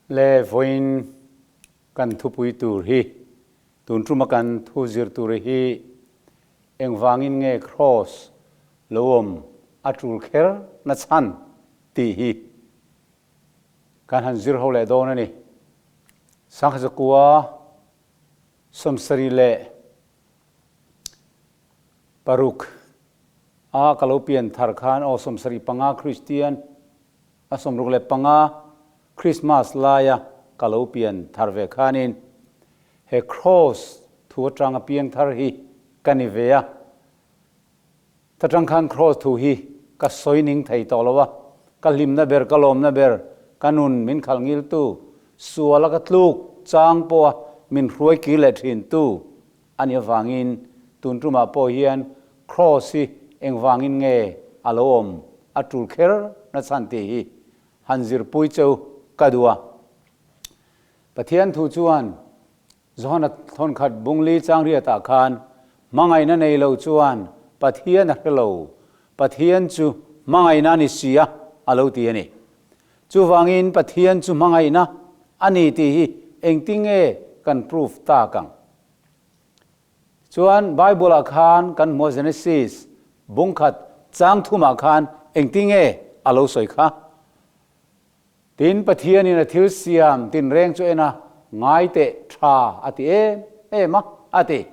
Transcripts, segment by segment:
Le vawiin kan thupui tur hi, tun tuma kan thu zir tur hi engvangin nge Kraws lo awm a tul kher na chhan tih hi kan han zir ho leh dawn a ni. Sangha zakua 76 a ka lo pian thar khan aw 75 Kristian a 65 Krismas laia ka lo pian thar ve khanin he Kraws thu atanga piang thar hi ka ni ve a. Ta tang khan Kraws thu hi ka sawi ning thei tawh lo a, ka hlimna ber, ka lawmna ber, ka nun min khalh ngiltu, suala ka tluk chang pawha min hruai kir leh thintu a nih avangin tun tumah pawh hian Kraws hi engvangin nge a lo awm a tul kher na chhan tih hi han zirpui cheu ka duh a. Pathian thu chuan Johana thawnkhat bungli changriatah khan hmangaihna nei lo chuan Pathian a hre lo, Pathian chu hmangaihna a ni si a, a lo ti a ni. Chuvangin Pathian chu hmangaihna a ni tih hi engtinge kan proof tak ang? Chuan Bible-ah khan kan hmuh Genesis bungkhat chang thumah khan engtinge a lo sawi kha? Tin, Pathianin a thil siam tinreng chu en a, ngai teh tha a ti em em a, a ti.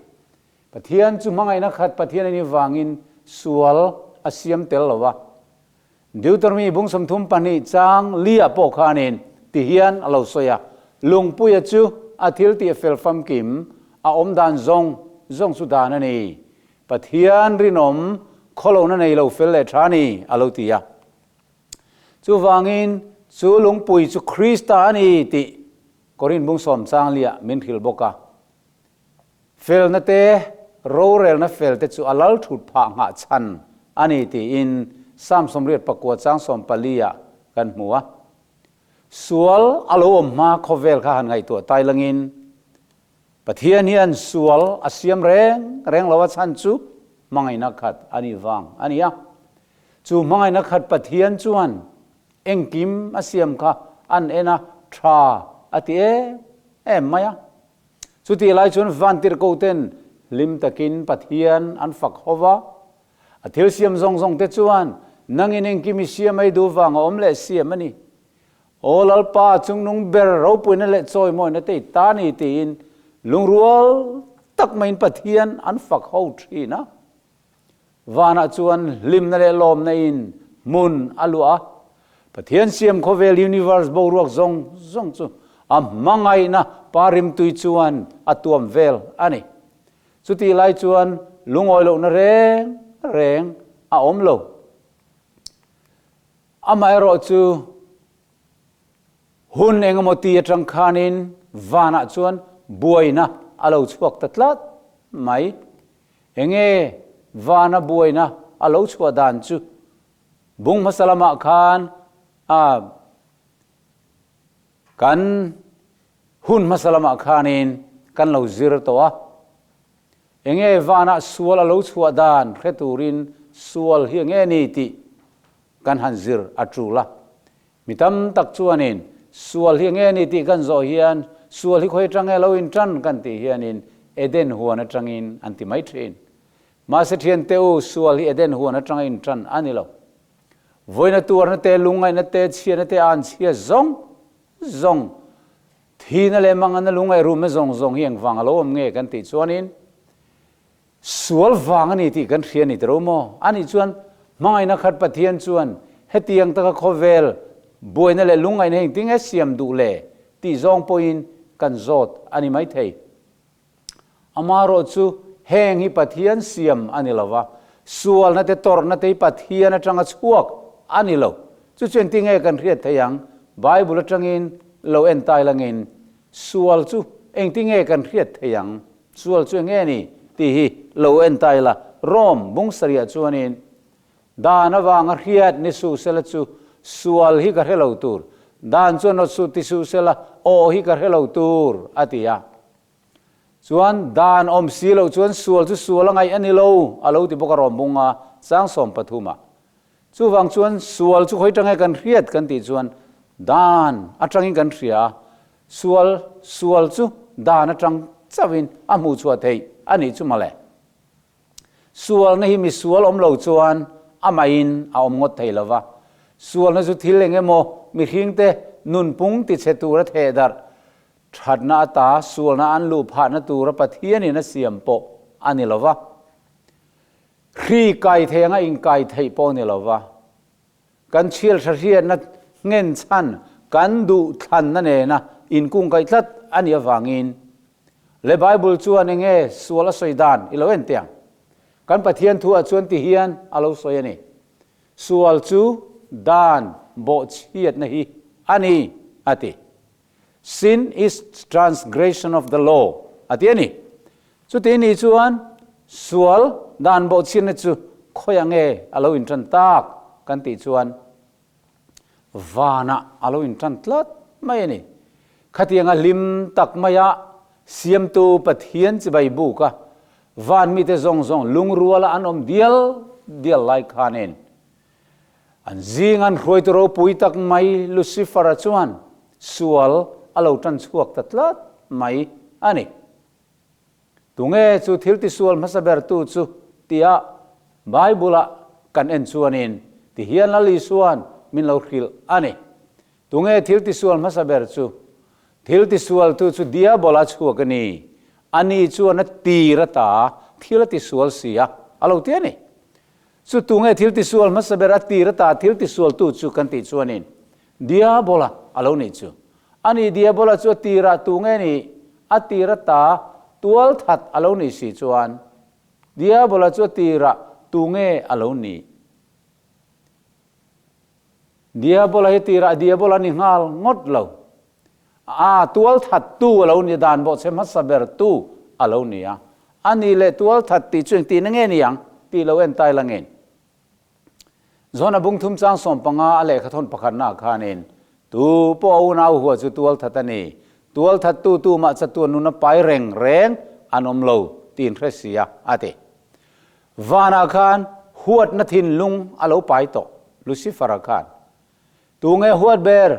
Pathian chu hmangaihna khat Pathian a nih vangin sual a siam tel lo va. Deuteronomy bung 32 chang lia pawh khanin ti hian a lo sawi a, Lungpuia chu a thil tih fel famkim, a awm dan zawng zawng chu dan a ni. Pathian rinawm khawlohna nei lo fel leh tha a ni, a lo ti a. Chuvangin chu lungpui chu Krista a ni tih Korin bung sawm chang liah min hrilh bawk a. Felna te, rorelna fel te chu a lal thut phah nghah chhan a ni tiin Psalm 84 chang 14 ah kan hmu a. Sual a lo awm hma khawvel kha han ngaihtuah tai langin Pathian hian sual a siam reng reng lo a chhan chu hmangaihna khat a nih vang a ni a. Chu hmangaihna khat Pathian chuan engkim a siam kha an en a, tha a ti em em mai a. Chutih lai chuan vantirhkoh ten hlim takin Pathian an fak ho va, a thil siam zawng zawng te chuan nangin engkim i siam ei duh vang a awm leh siam a ni. Aw Lalpa, chungnung ber ropuina leh chawimawina te i ta ni tiin lungrual tak maiin Pathian an fak ho thin a. Vanah chuan hlimna leh lawmna in hmun a luah a. Pathian siam khawvel universe boruak zawng zawng chu a hmangaihna pa rimtui chuan a tuam vel a ni. Chutih lai chuan lungawi lohna reng reng a awm lo. Amaherawh chu hun engemaw ti atang khanin vanah chuan buaina a lo chhuak ta tlat mai. Enge vana buaina a lo chhuah dan chu bung hmasa lamah khan a kan hun hmasa lamah khanin kan lo zir tawh a. Enge vanah sual a lo chhuah dan hre turin sual hi enge ni tih kan han zir a tul a. Mi tam tak chuanin sual hi enge ni tih kan zawh hian sual hi khawi atang nge lo intan kan tih hianin Eden huan atangin an ti mai thin. Mahse thiante u, sual hi Eden huan atanga intan a ni lo. Vawiina tuarna te, lungngaihna te, chhiatna te, anchhia zawng zawng, thihna leh mangana lungngaih rumna zawng zawng hi engvang a lo awm nge kan tih chuanin Sual vang a ni tih kan hria ni tiro maw? Anih chuan hmangaihna khat Pathian chuan hetiang taka khawvel buaina leh lungngaihna hi engtin nge siam duh le tih zawng pawhin kan zawt a ni maithei. Amaherawh chu heng hi Pathian siam a ni lova, sualna te tawrhna te hi Pathian atanga chhuak a ni lo. Chu chu engtin nge kan hriat thei ang? Bible atangin lo en tai langin sual chu engtin nge kan hriat thei ang? Sual chu enge ni tih hi lo en ta ila, Rome bung sarih chuanin dan avanga hriat ni suh sela chu sual hi ka hre lo tur, dan chuan awt suh ti suh sela aw hi ka hre lo tur a ti a. Chuan dan awm si loh chuan sual chu sual a ngaih a ni lo a lo ti bawk a Rome bunga chang 13 ah. Chuvang chuan sual chu khawi tange kan hriat kan tih chuan dan atangin kan hria a. Sual sual chu dan atang chauhin a hmuh chhuah theih a nih chu mawle. Sualna hi misual awm lo chuan amahin a awm ngawt thei lo va. Sualna chu thil eng emaw mihringte nunpung tichhe tura theh darh thatna ata sualna an luh phahna tura Pathianin a siam pawh a ni lo va. Hri kai thei anga inkai theih pawh a ni lo va. Kan chhial hra hriatna nghen chhan kan duh thlanna nena inkungkaih tlat a nih avangin le Bible chuan enge sual a sawi dan i lo en teh ang. Kan Pathian thu ah chuan ti hian a lo sawi a ni. Sual chu dan bawhchhiatna hi a ni a ti. Sin is transgression of the law a ti a ni. Chuti ni chuan sual dan bawhchhiatna chu khawiah nge a lo intan tak kan tih chuan vanah a lo intan tlat mai a ni. Khatianga hlim tak maia Siamtu Pathian chibai buka van mite zawng zawng lungruala an awm dial dial lai khanin An zing an hruaitu ropui tak mai Lucifer-a chuan sual a lo tan chhuak ta tlat mai a ni. Tunge chu thil tisual hmasa bertu chu tia Bible-a kan en chuanin tihian Lal Isua'n min lo hrilh a ni. Tunge thil tisual hmasa ber chu? Thil tisualtu chu Diabola chhuak a ni. Ani chuan a tir ata thil a tisual si a, a lo ti a ni. Chu tunge thil tisual hmasa ber a tir ata thil tisualtu chu kan tih chuanin Diabola a lo nih chu. Ani Diabola chu a tirah tunge nih? A tir ata tualthat a lo nih si chuan Diabola chu a tirah tunge a lo nih? Diabola hi tirah Diabola ni nghal ngawt lo. A tualthattu a lo ni dan bawhchhe hmasa bertu a lo ni a. A ni leh tualthat tih chu engtihna nge ni ang tih lo en tai la ngen. John-a bung thum chang 15 a lehkha thawn pakhatnaah khanin, Tu pawh a unau hua chu tualthat a ni. Tualthattu tumah chatuan nuna pai reng reng an awm lo tiin hre sia a ti. Vanah khan huatna thinlung a lo pai tawh, Lucifer-a khan. Tunge huat ber?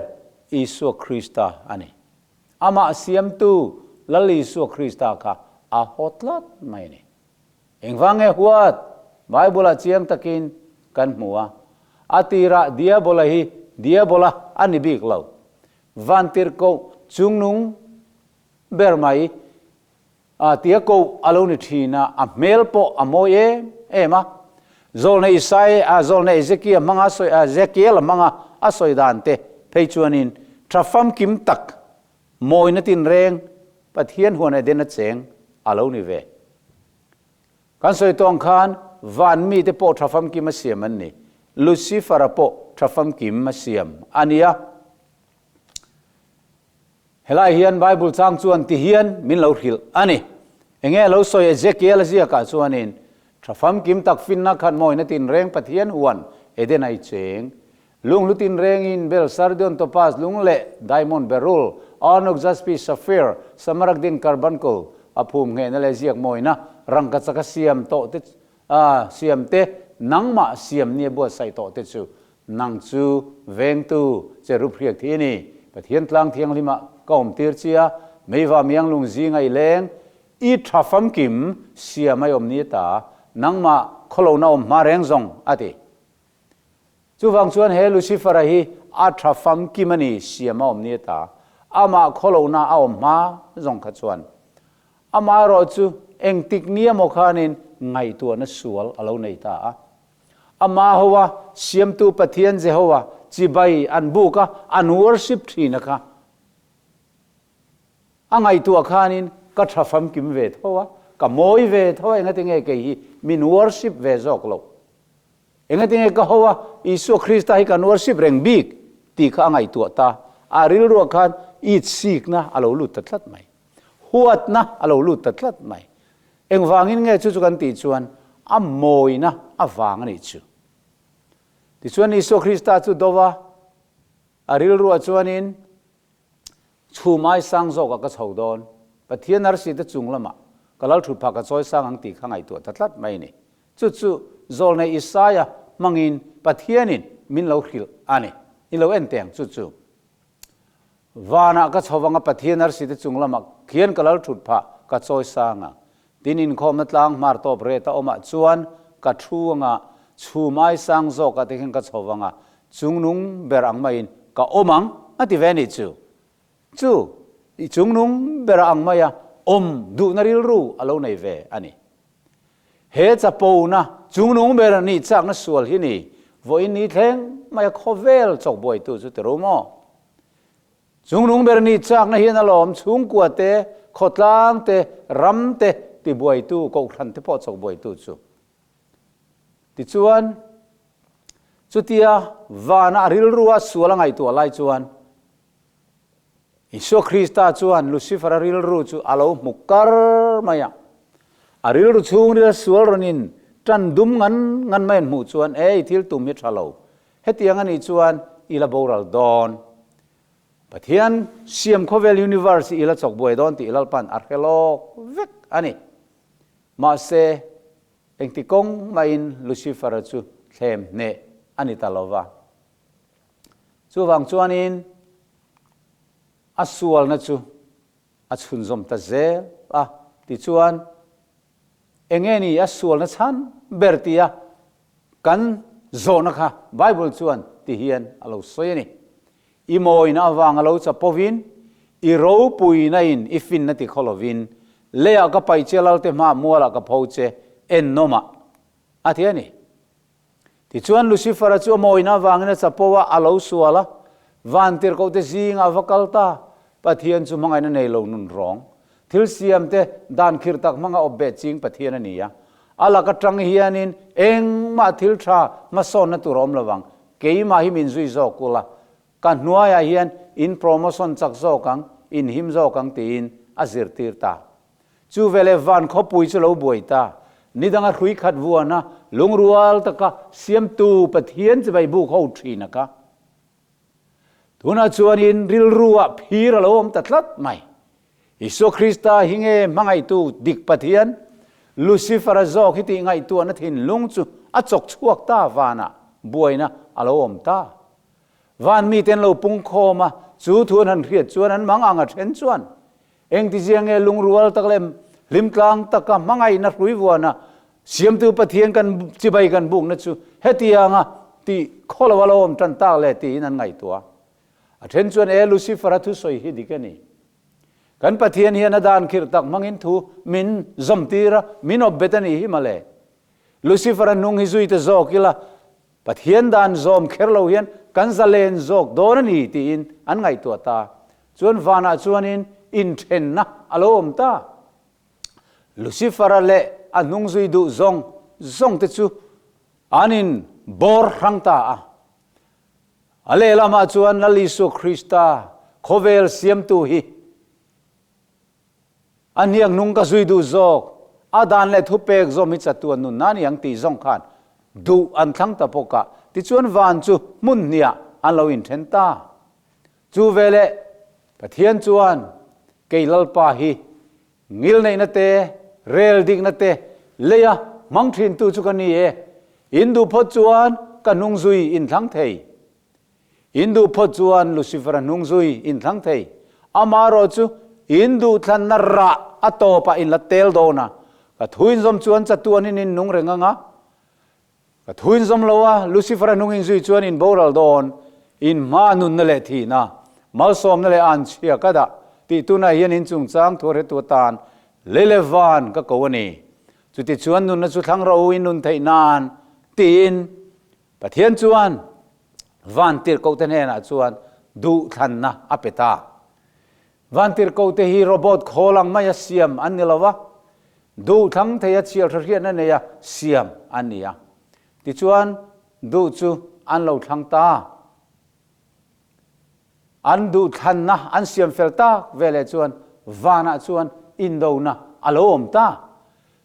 Isua Krista a ni. Amah siamtu Lal Isua Krista kha a haw tlat mai a ni. Engvang nge huat? Bible-ah chiang takin kan hmu a. A tirah Diabola hi Diabola a ni bik lo. Vantirhkoh chungnung ber mai A tia koh a lo ni thin a, a hmel pawh a mawi em em a. Zawlna Isai, a zawlna Ezekia hmanga sawi, Ezekiel-a hmanga a sawi dan te phei chuanin tha famkim tak, mawina tinreng Pathian huan Eden a cheng a lo ni ve. Kan sawi tawh ang khan van mite pawh tha famkim a siam an ni. Lucifer-a pawh tha famkim a siam a nia. Helai hian Bible chang chuan ti hian min lo hrilh a ni. Enge a lo sawi Ezekiel a ziakah chuanin, Tha famkim tak finna khat mawina tinreng Pathian huan Eden a i cheng. Lunghlu tinrengin bel, sardion, topaz, lung leh diamond, beryl, onyx, jaspi, sapphire, smaragdin, carbuncle, a phum nghehna leh ziak mawina rangkachak a siam tawh te siam te nangmah siam nia buatsaih tawh te chu Nang chu vengtu che rup hriak thi i ni. Pathian tlang thianghlimah ka awm tir chi a, meiva mianglung zinga i leng, i tha famkim siam a i awm ni ta, nangmah khawlohna awm hma reng zawng, a ti. Chuvang chuan he Lucifer-a hi a tha famkim a ni siam a awm ni ta, amah khawlohna a awm hma zawng kha chuan. Amaherawhchu engtik ni emaw khanin ngaihtuahna sual a lo nei ta a. Amah hoa Siamtu Pathian Jehovah chibai an buk a, an worship thin a kha. A ngaihtuah khanin ka tha famkim ve tho a, ka mawi ve tho a, engati nge kei hi min worship ve zawk loh? Engati nge ka hoa Isua Krista hi kan worship reng bik tih kha a ngaihtuah ta. A rilruah khan itsikna a lo lut ta tlat mai. Huatna a lo lut ta tlat mai. Engvangin nge chu chu kan tih chuan a mawina avang a nih chu. Tichuan Isua Krista chu do va, a rilruah chuanin chhum ai sang zawkah ka chho dawn, Pathian arsi te chung lamah ka lal thutphah ka chawi sang ang tih kha ngaihtuah ta tlat mai a ni. Chu chu Zawlnei Isaia hmangin Pathianin min lo hrilh a ni. I lo en teh ang chu chu. Vanah ka chho vanga Pathian arsi te chung lamah khian ka lal thut phah ka chawi sang ang. Tin inkhawmna tlang hmar tawp ret a awmah chuan ka thu anga chhum ai sang zawkah te khian ka chho vanga chungnung ber ang maiin ka awm ang a ti ve anih chu. Chu i chungnung ber ang maia awm duhna rilru a lo nei ve a ni. He chapona chungnung ber nih chakna sual hi ni vawiin ni thleng maia khawvel chawkbuaitu chu ti ro maw? Chungnung ber nih chakna hian alawm chhungkua te, khawtlang te, ram te tibuaitu, kohhran te pawh chawkbuaitu chu. Tichuan, chutia vana a rilrua sual a ngaihtuah lai chuan Isua Krista chuan Lucifer-a rilru chu a lo hmu kar mai a. A rilru chhungril sual rawnin tan dum ngan ngan mai an hmuh chuan, Ei, thil tum hi tha lo. Hetiang a nih chuan i la boral dawn. Pathian siam khawvel universe hi i la chawk buai dawn tih Lalpan a hre lawk vek a ni. Mahse, engti kawng mahin Lucifer-a chu thlem hneh a ni ta lo va. Chuvang chuanin a sualna chu a chhunzawm ta zel a, tichuan enge ni a sualna chhan ber tia kan zawhna kha Bible chuan ti hian a lo sawi a ni. I mawina avanga lo chapovin, i ropuina in i finna ti khaw lovin, leiah ka paih che Lalte hmaah mualah ka pho che ennawmah a ti a ni. Tichuan Lucifer-a chu a mawina avangin a chapo a, a lo sual a, vantirhkohte zingah a va kal ta. Pathian chu hmangaihna nei lo nun rawng, thil siamte dan khir tak hmanga awp beh ching Pathian a ni a. A lak atang hianin engmah thil tha hmasawnna tur a awm lovang, keimah hi min zui zawk ula, ka hnuaiah hian in promotion chak zawk ang, in him zawk ang tiin a zirtir ta. Chu veleh van khawpui chu lo buai ta. Nidanga hrui khat vuana lungrual taka siamtu Pathian chibai buk ho thin a ka. Tunah chuanin rilruah phir a lo awm ta tlat mai. Isua Krista hi nge hmangaihtu dik Pathian? Lucifer-a zawk hi tih ngaihtuahna thinlung chu a chawk chhuak ta vanah buaina a lo awm ta. Van mite an lo pungkhawm a, chu thu an han hriat chuan an mang ang a then chuan Engtizia nge lungrual tak leh hlimtlang taka hmangaihna hrui vuana Siamtu Pathian kan chibai kan bukna chu hetianga tih khaw lo a lo awm tan tak le tiin an ngaihtuah. A then chuan e Lucifer-a thusawi hi dik a ni. Kan Pathian hian a dan khirh tak hmangin thu min zawmtir a, min awp bet a nih hi mawle. Lucifer-a hnung hi zui ta zawk ila Pathian dan zawm kher lo hian kan zalen zawk dawn a ni tiin an ngaihtuah ta. Chuan vanah chuanin inthenna a lo awm ta. Lucifer-a leh a hnungzui duh zawng zawngte chu an in bawr hrang ta a. A lehlamah chuan Lal Isua Krista khawvel siamtu hi A hniak nung ka zui duh zawk, a dan leh thupek zawm hi chatuan nun na ni ang tih zawng khan duh an thlang ta bawk a, tichuan van chu hmun hniah an lo inthen ta. Chu veleh Pathian chuan kei Lalpa hi ngilneihna te, rel dikna te leia hmang thintu chu ka ni e, in duh phawt chuan ka hnung zui inthlang thei. In duh phawt chuan Lucifer-a hnung zui in thlang thei. Amaherawh chu in duhthlanna rah a tawpah in la tel dawn a, ka thu inzawm chuan chatuanin in nung reng ang a, ka thu inzawm lo a, Lucifer-a hnung in zui chuan in boral dawn, in hma nunna leh thihna, malsawmna leh anchhia ka dah tih tunah hian in chungchang thu hretu atan lei leh van ka ko a ni. Chutichuan nunna chu thlang rawh u in nun theih nan tiin Pathian chuan vantirhkohte hnenah chuan duhthlanna a pe ta. Vantirhkohte hi robot khawl ang maia siam an ni lo va, duhthlang theia chhialhra hriatna neia siam an ni a. Tichuan, duh chu an lo thlang ta. An duhthlanna an siam fel tak veleh chuan vanah chuan indona a lo awm ta.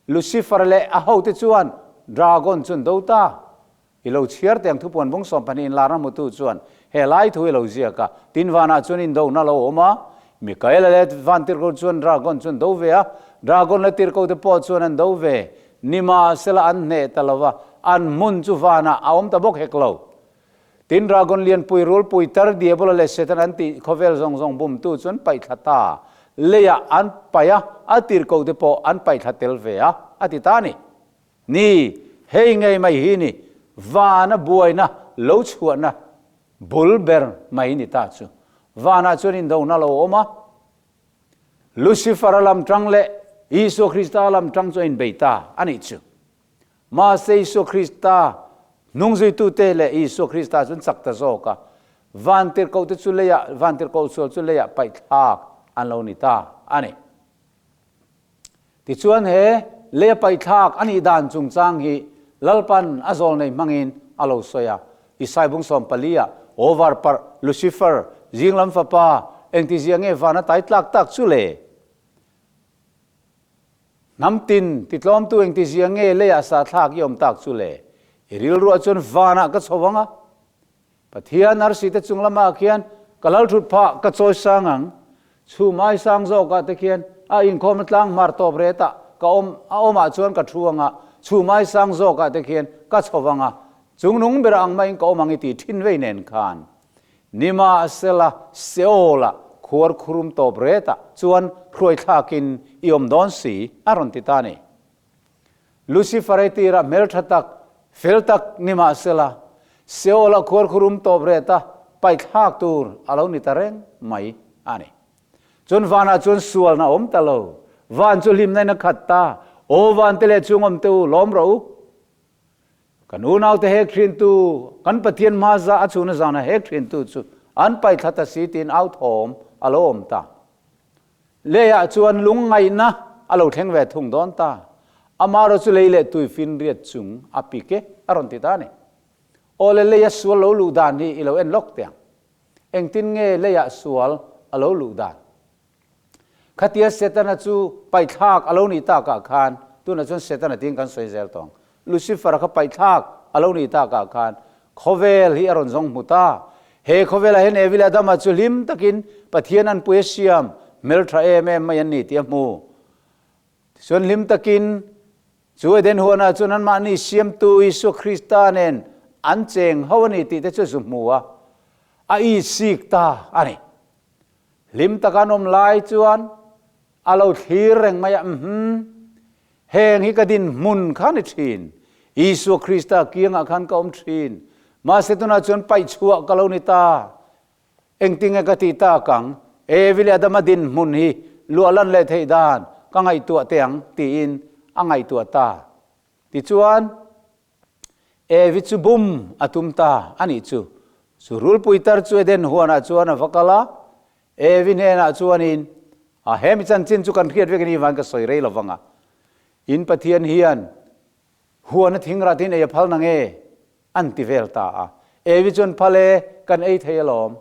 Lucifer leh a hote chuan dragon chu an do ta. I lo chhiar teng thupuan bung 12 inlarna hmutu chuan he lai thu i lo ziak a, tin vanah chuan indona a lo awm a. Mikaela leh vantirhkoh chuan dragon chu an do ve a, dragon leh tirhkohte pawh chuan an do ve. Nimahsela an hneh ta lo va, an hmun chu vanah a awm ta bawk hek lo. Tin, Dragon lianpui, rulpui, tar, Diabola leh Satan an tih khawvel zawng zawng bumtu chu an paih thla ta. Leiah an paih a, a tirhkohte pawh an paih thla tel ve a, a ti ta a ni. Ni, hei ngei mai hi ni, vana buaina lo chhuahna bul ber mai ni ta chu. Vanah chuan indona lo awm a, Lucifer-a lam tang leh Isua Krista lam tang chu a inbei ta a nih chu. Mahse Isua Krista hnungzuitute leh Isua Krista chu an chak ta zawk a, vantirhkohte chu leiah, vantirhkoh sual chu leiah paihthlak an lo ni ta a ni. Tichuan he leia paihthlak a nih dan chungchang hi Lalpan a zawlnei hmangin a lo sawi a. Isai bung 14 ah, Aw varparh, Lucifer, zinglam fapa, engtizia nge van a tai tlak tak chu le? Hnam tin, titlawmtu engtizia nge leiah sahthlak i awm tak chu le? I rilruah chuan vanah ka chho ang a, Pathian arsi te chung lamah khian ka lal thut phah ka chawi sang ang. Chhum ai sang zawkah te khian a inkhawmna tlang hmar tawp retah ka awm a awmah chuan ka thu ang a, chhum ai sang zawkah te khian ka chho vang a, chungnung berah ang maiin ka awm ang i tih thin vei nen khan Nimahsela Seol-ah khuar khurum tawp retah chuan hruaithlakin i awm dawn si a rawn ti ta a ni. Lucifer-a tirah hmeltha tak, fel tak ni mahsela, Seol-a khuarkhurum tawp reta paihthlak tur a lo ni ta reng mai a ni. Chuan vanah chuan sualna a awm ta lo. Van chu hlimna in a khat ta. Aw vante leh chhungawm te u, lawm rawh u. Kan unaute hek thintu, kan Pathian hma za a chhuna zana hek thintu chu an paihthla ta si tiin au thawm a lo awm ta. Leiah chuan lungngaihna a lo thleng ve thung dawn ta. Amaherawhchu lei leh tui finriat chung a pik e, a rawn ti ta a ni. Aw le, leia sual lo luh dan hi i lo en lawk teh ang. Engtin nge leiah sual a lo luh dan? Khatia Setana chu paihthlak a lo nih takah khan, tunah chuan Setana tiin kan sawi zel tawh ang, Lucifer-a kha paihthlak a lo nih takah khan khawvel hi a rawn zawng hmu ta. He khawvelah hian Evi leh Adama chu hlim takin Pathian an pui a siam, hmeltha em em mai an ni tih a hmu. Tichuan hlim takin chu Eden huanah chuan anmahni siamtu Isua Krista nen an cheng ho a ni tih te chu zu hmu a, a isik ta a ni. Hlim taka an awm lai chuan a lo thlir reng mai a, Uhmm, heng hi ka dinhmun kha ni thin. Isua Krista kiangah khan ka awm thin. Mahse tunah chuan paih chhuah ka lo ni ta. Engtinge ka tih tak ang? Evi leh Adama dinhmun hi luah lan leh theih dan ka ngaihtuah teh ang tiin a ngaihtuah ta. Tichuan, Evi chu bum a tum ta a nih chu. Chu rulpui tar chu Eden huanah chuan a va kal a, Evi hnenah chuanin, A hemi chanchin chu kan hriat vek a ni vang ka sawi rei lo vang a. In Pathian hian huana thingrah te in ei a phal nange? an ti vel ta a. Evi chuan phal e, kan ei thei alawm.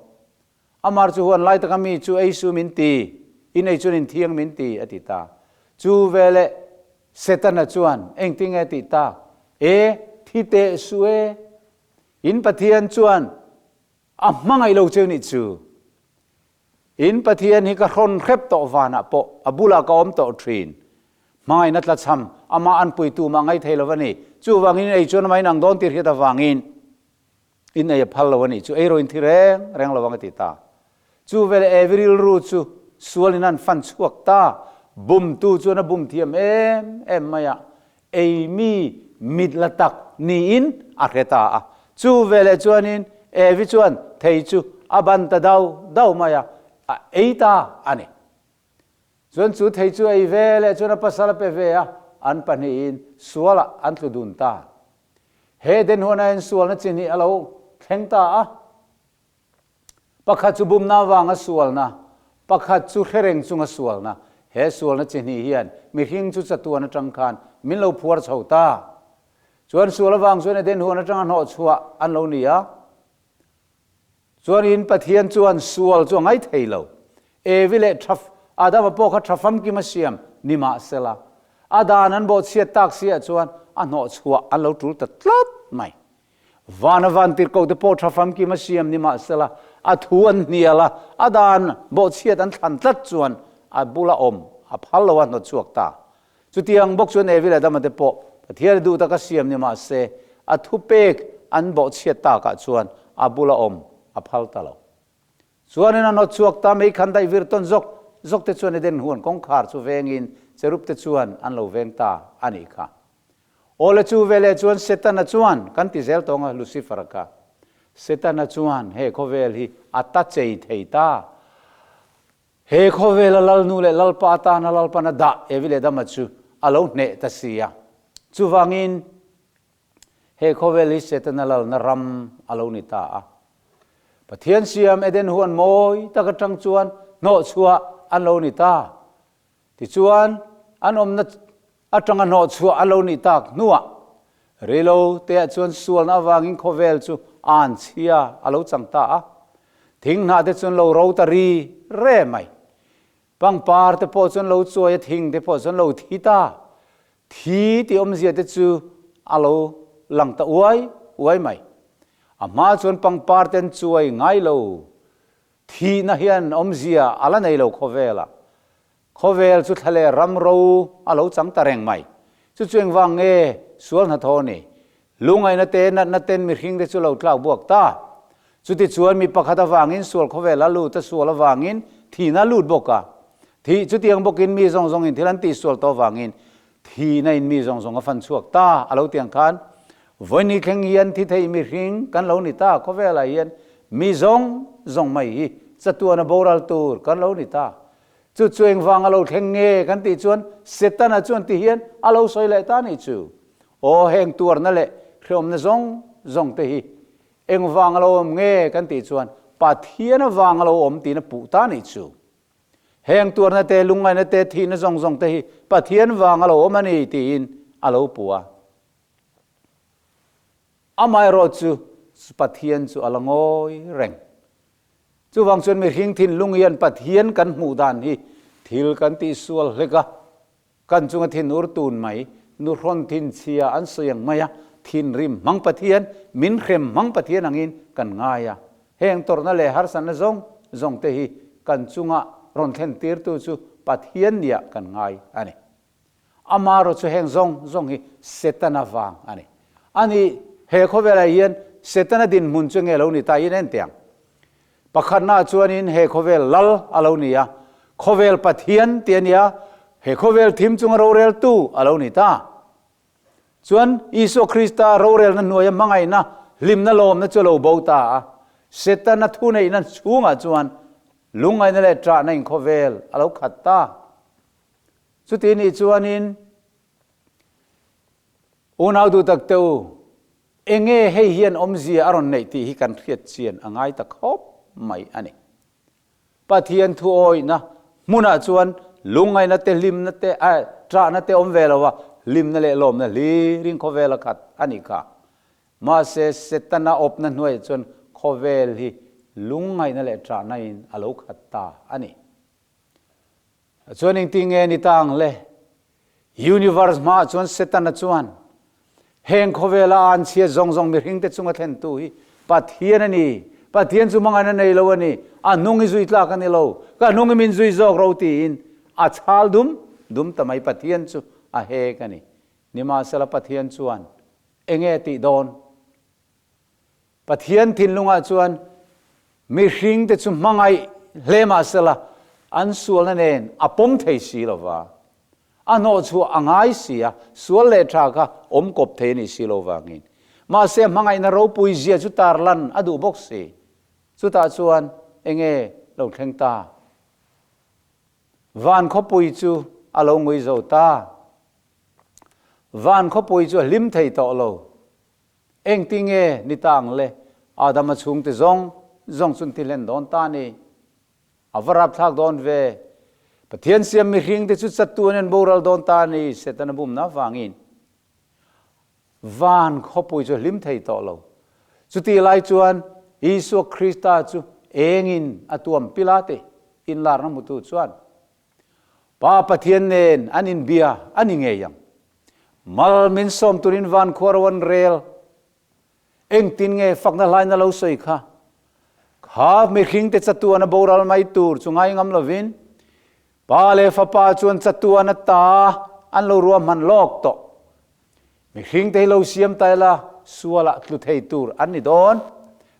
Amar chu huan lai taka mi chu ei su min ti, in ei chuan in thiang min ti, a ti ta. Chu veleh Setana chuan engtinge tih tak? E, thi teh su e! In Pathian chuan a hmangaih lo cheu nih chu. In Pathian hi ka hrawn hrep tawh vanah pawh a bulah ka awm tawh thin. Hmangaihna tlachham amah an puitu mah ngaih thei lo a ni. Chuvangin in ei chuan amah inang dawn tir hiat avangin in ei a phal lo a nih chu. Ei rawh in thi reng reng lo ang a ti ta. Chu veleh Evi rilru chu sualin an fan chhuak ta. Bumtu chuan a bum thiam em em mai a, ei mi mit la tak niin a hre ta a. Chu veleh chuanin Evi chuan thei chu a ban ta dau dau mai a, a ei ta a ni. Chuan chu thei chu ei veleh chuan a pasal a pe ve a, an pahnihin sualah an tlu dun ta. He denhuana hian sualna chi hnih a lo thleng ta a. Pakhat chu bumna avanga sualna, pakhat chu hrereng chunga sualna. He sualna chi hnih hian mihring chu chatuan atang khan min lo phuar chho ta. Chuan sual avang chuan Eden huan atanga hnawhchhuah an lo ni a. Chuanin Pathian chuan sual chu a ngai thei lo. Evi leh tha Adama pawh kha tha famkim a siam ni mahsela, a dan an bawhchhiat tak siah chuan a hnawhchhuah an lo tul ta tlat mai. Vana vantirhkoh te pawh tha famkim a siam ni mahsela, a thu an hnial a, a dan bawhchhiat an thlan tlat chuan a bula awm a phal lo a hnawtchhuak ta. Chutiang bawk chuan Evi leh Adama te pawh Pathian duh taka siam ni mahse, a thupek an bawhchhiat takah chuan a bula awm a phal ta lo. Chuanin a nawt chhuak ta mai khan daih vir tawn zawk zawk te chuan Eden huan kawngkhar chu vengin cherub te chuan an lo veng ta a nih kha. Awle chu veleh chuan Setana chuan kan ti zel tawng a Lucifer-a kha. Setana chuan he khawvel hi a ta chei thei ta. He khawvela Lalnu leh Lalpa atana Lalpan a dah Evi leh Adama chu a lo hneh ta si a. Chuvangin He khawvel hi Setana lalna ram a lo ni ta a. Pathian siam Eden huan mawi tak atang chuan hnawhchhuah an lo ni ta. Tichuan, an awmna atanga hnawhchhuah a lo nih tak hnuah reilo teah chuan sualna avangin khawvel chu an chhia a lo chang ta a. Thing hnah te chuan lo ro ta ri re mai. Pangpar te pawh chuan lo chuai a, thing te pawh chuan lo thi ta. Thi tih awmzia te chu a lo lang ta uai uai mai. A hma chuan pangpar te an chuai ngai lo. Thihna hian awmzia a la nei lo khawvelah. Khawvel chu thla leh ram ro a lo chang ta reng mai. Chu chu engvang nge sual hnathawh ni? Lungaihna te, natna ten mihring te chu lo tlak buak ta. Chutichuan mi pakhat avangin sual khawvel a lut a, sual avangin thihna a lut bawk a. Thih chutiang bawkin mi zawng zawngin thil an tihsual tawh avangin thihna in mi zawng zawng a fan chhuak ta a lo tiang khan vawiin thleng hian thi thei mihring kan lo ni ta, khawvelah hian mi zawng zawng mai hi chatuana boral tur kan lo ni ta. Chu chu engvang a lo thleng nge kan tih chuan Setana chuan ti hian a lo sawi leh ta nih chu. Aw heng tuarna leh hreawmna zawng zawng te hi engvang a lo awm nge kan tih chuan Pathian avang a lo awm tiin a puh ta nih chu. Heng tuarna te, lungngaihna te, thihna zawng zawng te hi Pathian vang a lo awm a ni tiin a lo puh a. Amaherawh chu Pathian chu a la ngawi reng. Chuvang chuan mihring thinlung hian Pathian kan hmuh dan hi thil kan tihsual hlek a, kan chunga thinur tun mai, nuhrawn thinchhia an sawi ang mai a, thinrim hmang Pathian, min hrem hmang Pathian angin kan ngai a. Heng tawrhna leh harsatna zawng zawng te hi kan chunga rawn thlen tirtu chu Pathian nia kan ngai a ni. Amaherawh chu heng zawng zawng hi Setana vang a ni. A nih, he khawvelah hian Setana dinhmun chu nge lo ni ta in en teh ang. Pakhatnaah chuanin he khawvel lal a lo ni a, khawvel Pathian tih a ni a, he khawvel thim chunga roreltu a lo ni ta. Chuan Isua Krista rorelna hnuaia hmangaihna, hlimna lawmna chu a lo bo ta a. Setana thuneihna chhungah chuan lungngaihna leh ṭahna in khawvel a lo khat ta. Chuti nih chuanin unau duh tak te u, enge hei hian awmzia a rawn neih tih hi kan hriat chian a ngai ta khawp mai a ni. Pathian thu awihna hmunah chuan lungngaihna te, hlimna te, ṭahna te awm ve lo a, hlimna leh lawmna hlirin khawvel a khat a nih kha. Mahse, Setana awpna hnuaiah chuan khawvel hi lungngaihna leh ṭahna in a lo khat ta a ni. Chuan engtin nge ni ta ang le? Universe hmaah chuan Setana chuan heng khawvela an chhia zawng zawng mihringte chunga thlentu hi Pathian a ni. Pathian chu hmangaihna nei lo a ni. A hnung hi zui tlak a ni lo. Ka hnung hi min zui zawk ro tiin a chhal dum dum ta mai. Pathian chu a hek a ni. Nimahsela Pathian chuan enge tih dawn? Pathian thinlungah chuan mihringte chu hmangaih hle mah sela an sualna nen a pawm thei si lo va, a hnawhchhuah a ngai si a, sual leh tha kha awm kawp thei a nih si lo vangin. Mahse hmangaihna ropui zia chu tarlan a duh bawk si. Chutah chuan enge lo thleng ta? Van khawpui chu a lo ngui zo ta. Van khawpui chu a hlim thei tawh lo. Engti nge ni ta ang le? Adama chhungte zawng zawng chu an ti hlen dawn ta a ni. A va rapthlak dawn ve. Pathian siam mihringte chu chattu an en boral dawn ta a ni, Setana bumna avangin. Van khawpui chu a hlim thei tawh lo. Chutih lai chuan Isua Krista chu engin a tuam Pilate inlarna hmutu chuan Pa Pathian nen an inbia a ni ngei ang. Mal min sawm turin van khua ro an rel. Engtin nge fakna hlaina lo sawi kha? Kha mihringte chatuana boral mai tur chu ngai ngam lovin Pa leh Fapa chuan chatuana ta an lo ruahman lawk tawh. Mihringte hi lo siam ta ila sualah tlu thei tur an ni dawn.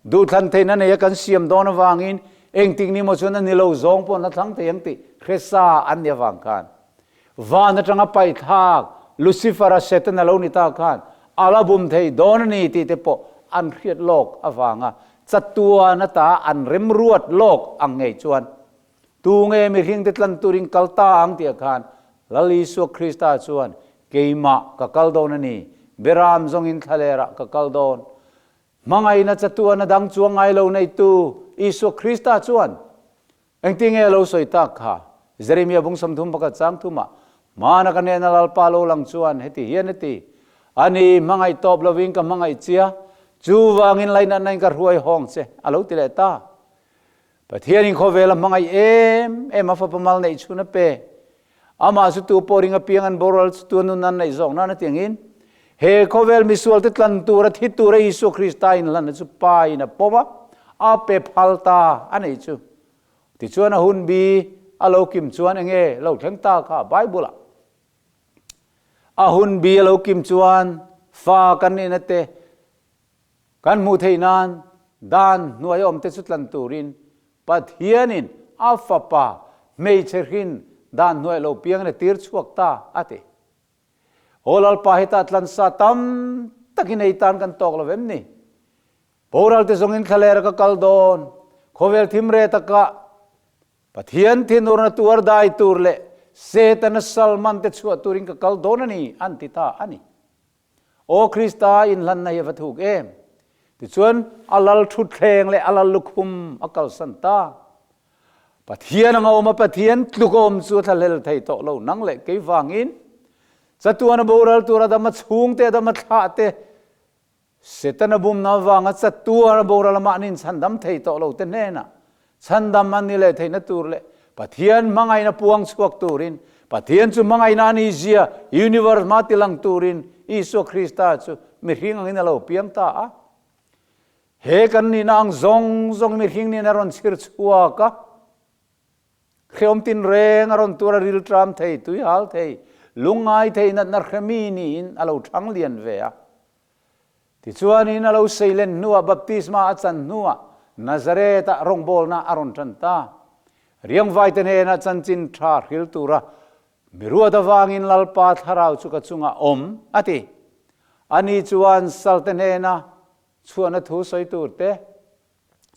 Duhthlan theihna neia kan siam dawn avangin engtik ni maw chuan a ni lo zawng pawh na thlang thei ang tih hre sa an nih avang khan van atanga paihthlak Lucifer-a Setana lo ni ta khan a la bum thei dawn a ni tih te pawh an hriat lawk avanga chatuan ata an remruat lawk ang ngei chuan Tunge mihringte tlan turin kal ta ang tih khan Lal Isua Krista chuan keimah ka kal dawn a ni, Beram zawngin thlalerah ka kal dawn. Hmangaihna chatuana dang chuang ngai lo neitu Isua Krista chuan engtinge a lo sawi tak kha? Jeremia bung 31 chang thumah, Hmana ka hnena Lalpa lo lang chuan heti hian a ti, A ni, hmangaih tawp lovin ka hmangaih chia, chuvangin lainatna in ka hruai hawng che, a lo ti leh ta. Pathianin khawvel a hmangaih em em a fapa mal neih chhun a pe. Amah chu tu pawh ring apiang an boral chu tu nun an neih zawk nan a ti angin, he khawvel misualte tlan tura thi tura Isua Krista inhlanna chu Pa in a pawm a, a pe phal ta a neih chu. Tichuan a hun bi a lo kim chuan enge lo thleng ta kha Bible ah. A hun bi a lo kim chuan fa kan nihna te, Kan hmuh theih nan dan hnuai awmte chu tlan turin Pathianin a Fapa hmeichhe hrin dan hnuai lo piangin a tir chhuak ta, a ti. Aw Lalpa hetah tlansa tam takin ei tan kan tawk lo vem ni? Boralte zawngin thlalera ka kal dawn, khawvel thim re takah Pathian thinurna tuar dai tur leh Setana salman te chhuah turin ka kal dawn a ni, an ti ta a ni. Aw Krista inhlanna hi a va thuk em! Tichuan, a lal thutthleng leh a lal lukhum a kalsan ta. Pathian anga awm a Pathian tluk a awm chu a thlahlel thei tawh lo nang leh kei vangin chatuan a boral tur Adama chhungte Adama thlah te Setana bumna avanga chatuan a boral amah nin chhandam thei tawh lo te hnenah Chhandam an ni leh theihna tur leh Pathian hmangaihna puang chhuak turin, Pathian chu hmangaihna a ni zia universe hma ti lang turin Isua Krista chu mihring angin a lo piang ta a. He kan nihna ang zawng zawng mihring nen a rawn chhir chhuak a. Hreawm tinreng a rawn tur a rilṭam thei, tuihal thei, lungngai thei natna hremi niin a lo ṭhang lian ve a. Tichuanin a lo seilen hnuah baptisma a chan hnuah Nazareth-ah rawngbawlna a rawn ṭan ta. Riangvaite hnenah chanchin ṭha hril tura mi ruat avangin Lalpa thlarau chu ka chungah awm, a ti. Ani chuan salte hnena chhuahna thu sawi tur te,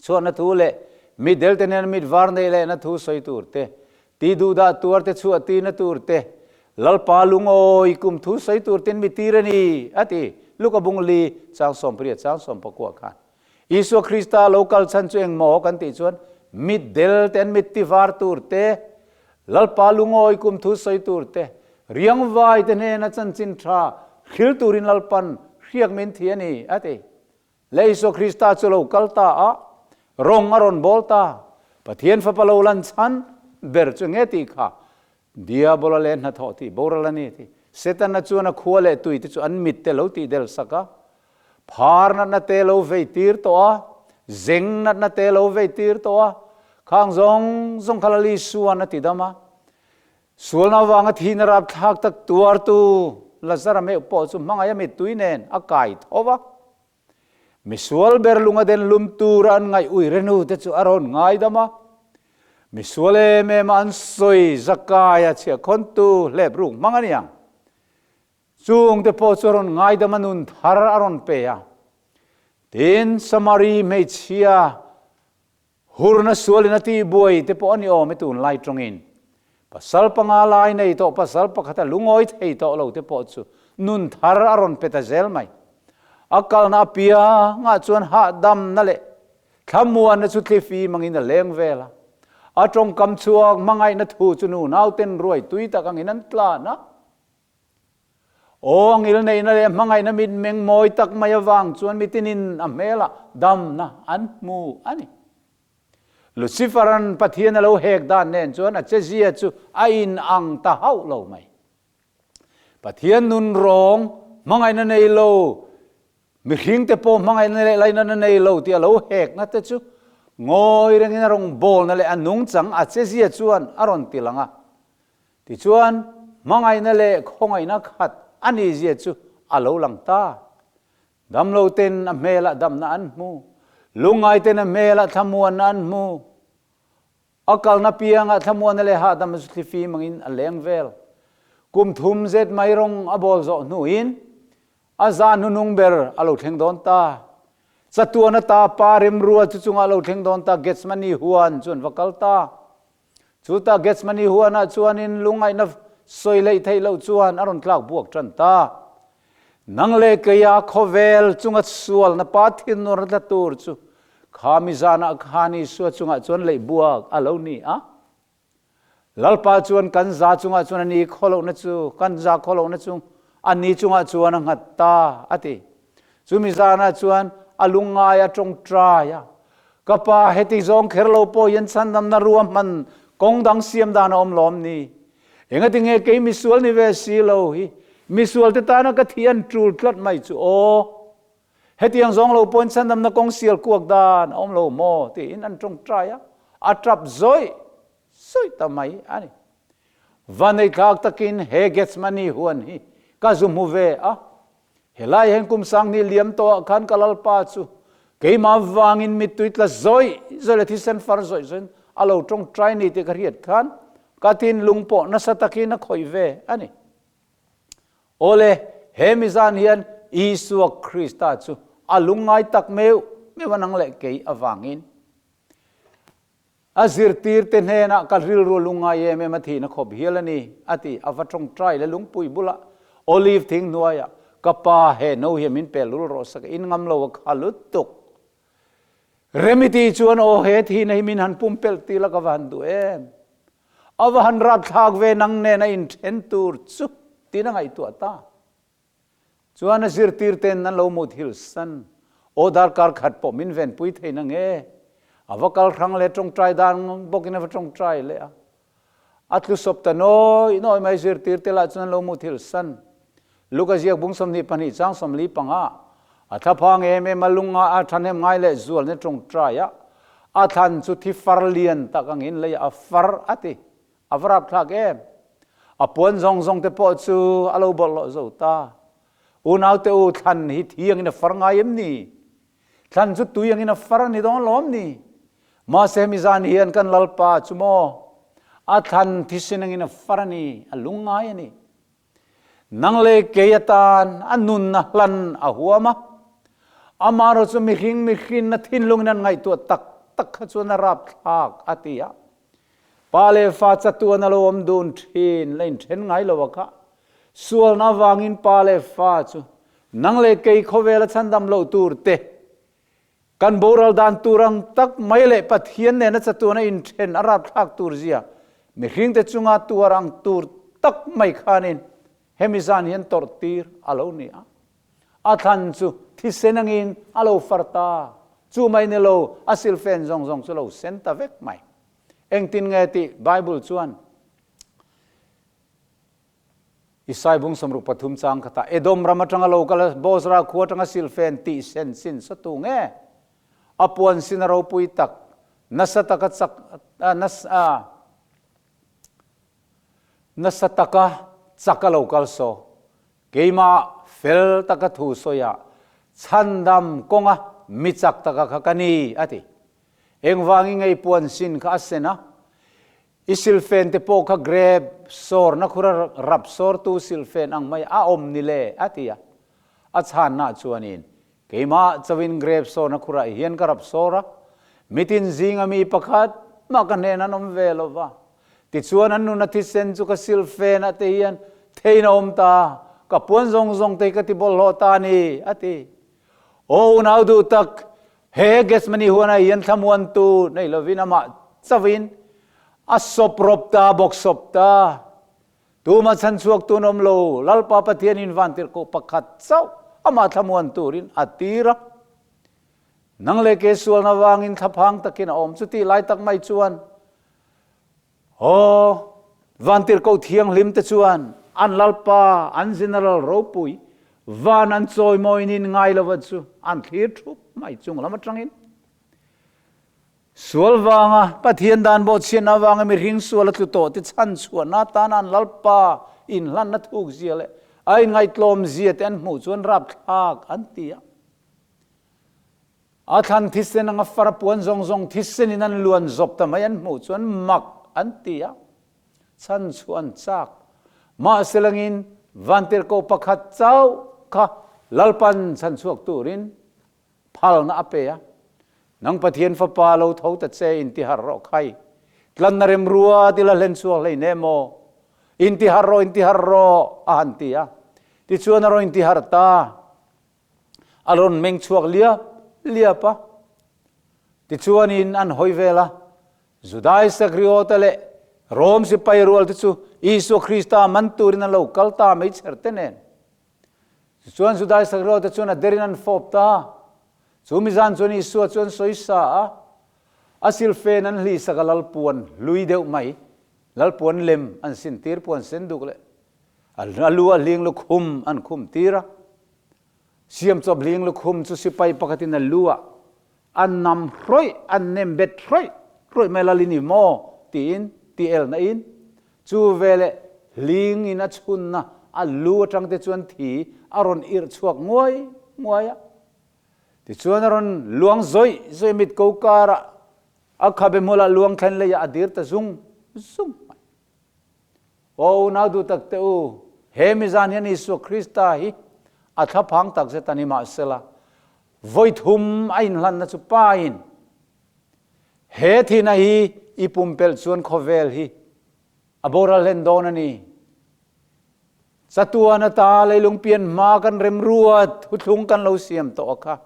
Chhuahna thu leh mitdelte nen mit var neih lehna thu sawi tur te, ti duhdah tuar te chhuah tirna tur te, Lalpa lungawi kum thu sawi tur ten mi tir a ni, a ti. Luka bung li chang 80 chang 19 khan. Isua Krista lo kal chhan chu engmaw kan tih chuan mitdel te an mit ti var tur te, Lalpa lungawi kum thu sawi tur te, riangvai te hnena chanchin tha hril turin Lalpan hriak min thi a ni, a ti. Leh Isua Krista chu lo kal ta a, rawng a rawn bawl ta. Pathian Fapa lo lan chhan ber chu nge tih kha Diabola leh hnathawh tih boral a ni tih. Setana chuan a khua leh tui te chu an mit te lo tih del sak a, phar natna te lo vei tir tawh a, zeng natna te lo vei tir tawh a, khang zawng zawng kha Lal Isua'n a ti dam a. Sualna avanga thihna rapthlak tak tuartu Lazara meuh pawh chu hmangaih a mittui nen a kai tho va. Misual ber lunga den lum tura an ngaih ui renu te chu a rawn ngaidam a. Misual em em a an sawi Zakaia chhiahkhawntu hlep ruk hmang a niang. Chungte pawh chu a rawn ngaidam a nun thar a rawn pe a. Tin, Samari hmeichhia Hurna sualin a tihbuai te pawh a ni awm e tunlai tawngin. Pasal panga lai nei tawh pasal pakhat a lungawi thei tawh lo te pawh chu nun thar a rawn pe ta zel mai. A kalna apiangah chuan hahdamna leh thlamuanna chu thlifi mangin a leng vel a. A tawngkam chhuak hmangaihna thu chu nu nauten ruai tui tak angin an tlan a. Aw, a ngil neihna leh hmangaihna mitmeng mawi tak mai avang chuan mitinin a hmelah damna an hmu a ni. Lucifer-a'n Pathian a lo hek dan nen chuan a chezia chu a inang ta hauh lo mai. Pathian nun rawng, hmangaihna nei lo, mihringte pawh hmangaihna leh lainatna nei lo tih a lo hekna te chu ngawi rengin a rawngbawlna leh a nungchang a chezia chuan a rawn ti lang a. Tichuan, hmangaihna leh khawngaihna khat a nihzia chu a lo lang ta. Damlo ten a hmelah damna an hmu. Lungngaiten a hmelah thlamuanna an hmu. A kalna piangah thlamuanna leh hahdamna chu thlifim angin a leng vel. Kum thum zet mai rawng a bawl zawh hnuin a zan hnuhnung ber a lo thleng dawn ta. Chatuan ata pa remrua chu chungah a lo thleng dawn ta, Gethsemane huan chu an va kal ta. Chutah Gethsemane huanah chuanin lungngaihna sawi leih theih loh chuan a rawn tlak buak tan ta. Nang leh keia khawvel chunga sualna pa thinur tla tur chu kha mi zanah khan Isua chungah chuan leih buak a lo ni a. Lalpa chuan kan za chungah chuan a ni khawlohna chu kan za khawlohna chu a ni chungah chuan a nghat ta a ti. Chumi zanah chuan a lungngai a tawngtai a, Ka pa, heti zawng kher lo pawh hian chhandamna ruahman kawng dang siam dan a awm lawm ni? Engati nge kei misual ni ve si lo hi misualte tana ka thi an tul tlat mai chu aw? Hetiang zawng lo pawhin chhandamna kawng sial kuak dan a awm lo maw? tiin an tawngtai a, a tap zawih zawih ta mai a ni. Vaneitlak takin he Gethsemane huan hi ka zu hmu ve a, Helai hian kum sanghnih liam tawhah khan ka Lalpa chu keimah vangin mittui tla zawih zawih leh thisen far zawih zawihin a lo tawngtai ni tih ka hriat khan ka thinlung pawh nasa takin a khawih ve a ni. Awle, he mi zan hian Isua Krista chu a lungngai tak meuh meuh a nang leh kei avangin. A zirtirte hnenah ka rilru lungngai em em a thihna khawp hial a ni, a ti. A va tawngtai le lungpui bulah Olive thing hnuaiah, Ka pa, he no hi min pe lul rawh sak, in ngam lo a kha lutuk. Remiti chuan, Aw, he thihna hi min han pumpelh ti la ka va han duh em? A va han rapthlak ve nang nen a inthen tur chu, tiin a ngaihtuah ta. Chuan a zirtir ten an lo mut hilsan, Aw darkar khat pawh min venpui thei na nge? A va kal hrang leh tawngtai dan bawkin a va tawngtai leh a. A tlu sawp ta nawi nawi mai zirtir te lah chuan an lo mut hilsan. Luka ziak bung 22 chang 45 a thlaphang em em a lunga a thahnem ngai leh zual na tawngtai a, a thlan chu thi far lian tak angin leiah a far a ti. A va rapthlak em! A puan zawng zawng te pawh chu a lo bawlhhlawh zo ta. Unaute u, thlan hi thi angin a far ngai em ni? Thlan chu tui angin a far a ni dawn lawm ni? Mahse hemi zan hian kan Lalpa chu maw a thlan thisen angin a far a ni, a lungngai a ni. Nang leh kei atan a nunna hlan a huam a, amaherawh chu mihring mihrinna thinlungin an ngaihtuah tak tak kha chuan a rapthlak a ti a. Pa leh fa chatuan a lo awm dun thin, la inthen ngai lo a kha. Sualna avangin pa leh fa chu nang leh kei khawvela chhandam loh tur te, kan boral dan tur ang tak mai leh Pathian nena chatuan a inthen a rapthlak tur zia mihringte chunga tuar ang tur tak mai khanin hemi zan hian tawrh tir a lo ni a. A thlan chu thisen angin a lo far ta. Chu mai ni lo, a silfen zawng zawng chu lo sen ta vek mai. Engtin nge tih Bible chuan Isai bung 63 chang khatah Edom ram atanga lo kal a, Bozra khua atanga silfen tih sen sin satu nge? A puan sin a ropui tak, nasa taka chak, nasa, nasa taka chak a lo kal saw. Keimah fel taka thu sawiah chhandam kawnga mi chak taka kha ka ni, a ti. Engvangin ngei puan sin kha a sen a, i silfen te pawh kha grep sawrna khura rap sawrtu silfen ang mai a awm ni le, a ti a. A chhanna chuanin, Keimah chauhin grep sawrna khurah hian ka rap sawr a, mitin zinga mi pakhat mah ka hnen an awm ve lo va. Tichuan an nuna thisen chu ka silfenah te hian theiin a awm ta, ka puan zawng zawng te hi ka ti bawlhhlawh ta a ni, a ti. Aw unau duh tak, he Gethsemane huanah hian thlamuantu nei lovin amah chauhin a sawp rawp ta, a bawk sawp ta. Tuma chhanchhuak tun awm lo, Lalpa Pathianin vantirhkoh pakhat chauh amah thlamuan turin a tir a. Nang leh ke sualna vangin thlaphang takin a awm. Chutih lai tak mai chuan, Aw, vantirhkoh thianghlim te chuan an Lalpa, an General ropui, van an chawimawinin ngai lova chu an thlir thup mai chung lam atangin. Sual vanga Pathian dan bawhchhiatna avanga mihring sual a tlu tawh te chhan chhuahna atana an Lalpa inhlanna thuk zia leh a inngaihtlawm zia te an hmuh chuan rapthlak an ti a. A thlan thisen anga far puan zawng zawng thisenin an luan zawp ta mai an hmuh chuan mak an ti a, chhan chu an chak. Mahse langin vantirhkoh pakhat chauh kha Lalpan chhan chhuak turin phalna a pe a, Nang Pathian Fapa lo tho ta che intiharh rawh khai, tlanna remrua tila hlen chhuak hlei ne maw? Intiharh rawh, intiharh rawh, a han ti a. Tichuan a rawn intiharh ta. A rawn meng chhuak liap liap a. Tichuanin an hawi vel a, Judai Sakriota leh Rom sipai rual te chu Isua Krista man turin an lo kal ta mai chher te nen. Tichuan Judai Sakriota chuan a derin an fawp ta. Chu mi zan chuan Isua chuan sawisa a, a silfen an hlihsak a lalpuan hlui deuh mai, lalpuan lem an sintir puan sen duk leh a lu a hling lukhum an khum tir a. Siamchawp hling lukhum chu sipai pakhatin a lu ah an nam hrawih, an nem bet hrawih hrawih mai lal i ni maw tiin ti elna in chu veleh hling in a chhunna a lu atang te chuan thi a rawn irh chhuak nguai nguai a. Tichuan a rawn luang zawih zawih mit ko karah a khabe hmulah luang thlen leiah a dir ta zung zung mai. Aw unau duh tak te u, he mi zan hian Isua Krista hi a thlaphang tak zet a ni mahsela, vawi thum a inhlanna chu pain he thihna hi i pumpelh chuan khawvel hi a boral hlen dawn a ni. Chatuan ata leilung pian hma kan remruat thuthlung kan lo siam tawh a kha.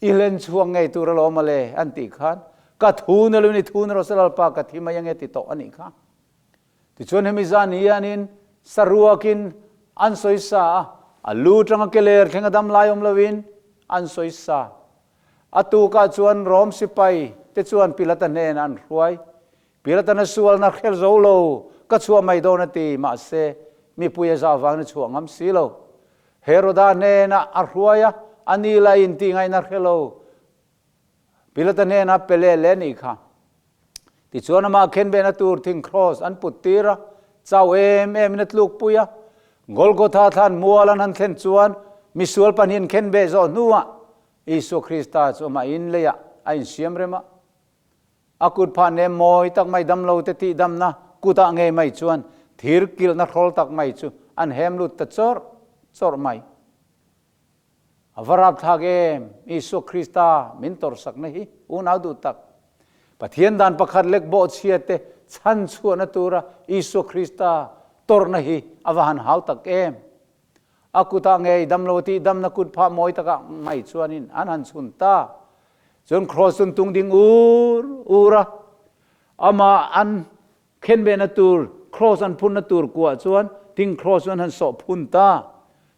I hlen chhuak ngei tur alawm a le, an tih khan, Ka thu na lo in i thu na rawh se Lalpa ka thi mai ange ti tawh a nih kha. Tichuan hemi zan hianin saruakin an sawi sa a, a lu tanga ke ler thleng a dam lai awm loin an sawi sa. A tukah chuan Rom sipai te chuan Pilata hnenah an hruai. Pilatan a sualna hrel zo lo, ka chhuah mai dawn a ti, mahse mipui a zah vangin a chhuah ngam si lo. Heroda hnenah a hruai a, a ni lah in tih ngaihna hre lo. Pilata hnenah pe leh leh nih kha. Tichuan amah khenbehna tur thing kraws an put tir a, chau em em in a tluk pui a. Golgotha thlan mual an han thlen chuan misual pahnihin khenbeh zawh hnuah Isua Krista chu amah in leiah a insiam rem a. A kut phah nem mawi tak mai damlo te tih damna kutah ngei mai chuan thir kilhna hrawl tak mai chu an hem lut ta chawrh chawrh mai. A va rapthlak em! Isua Krista min tawrhsakna hi unau duh tak. Pathian dan pakhat lek bawhchhia te chhan chhuahna tura Isua Krista tawrhna hi a va han hau tak em! A kutah ngei damlo tih damna kut phah mawi takah mai chuanin an han chhun ta. Cun cross cun tung ding ur ur a, amah an khenbehna tur cross an phunna tur kuah chuan thing cross cu an han sawh phun ta.